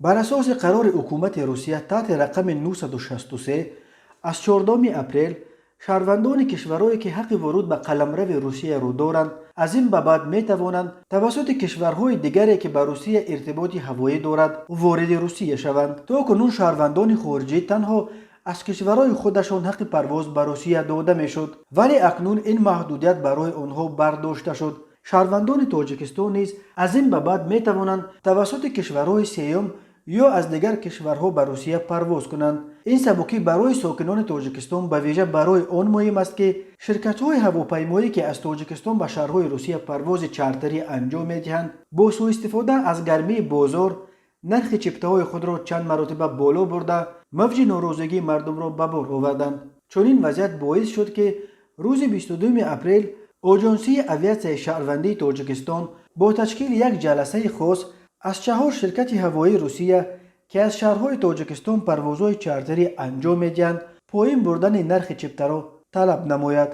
Бар асоси қарори ҳукумати Русия таҳти рақами 963 аз 4 апрел, шаҳрвандони кишварҳое, ки ҳаққи воруд ба қаламрави Русияро доранд, аз ин ба баъд метавонанд тавассути кишварҳои дигаре, ки ба Русия иртиботи ҳавоӣ дорад, вориди Русия шаванд. То кунун шаҳрвандони хориҷӣ танҳо аз кишварҳои худашон ҳаққи парвоз ба Русия дода мешуд, вале акнун ин маҳдудият барои онҳо бардошта шуд. Шаҳрвандони Тоҷикистон низ аз ин ба баъд метавонанд тавассути кишварҳои сеюм ё аз дигар кишварҳо ба Русия парвоз кунанд. Ин сабукӣ барои сокинони Тоҷикистон ба вижа барои он муҳим аст, ки ширкатҳои ҳавопаймоӣ, ки аз Тоҷикистон ба шаҳрҳои Русия парвози чартерӣ анҷом медиҳанд, бо сӯистифода аз гармии бозор нархи чиптаҳои худро чанд маротиба боло бурда, мавҷи норозигии мардумро ба бор оварданд. Чунин вазъият боис шуд, ки рӯзи 22 апрел Оҷонсии авиатсияи шаҳрвандии Тоҷикистон бо ташкили як ҷаласаи хос аз чаҳор ширкати ҳавоии Русия, ки аз шаҳрҳои Тоҷикистон парвозҳои чартерӣ анҷом медиҳанд, поин бурдани нархи чиптаро талаб намояд.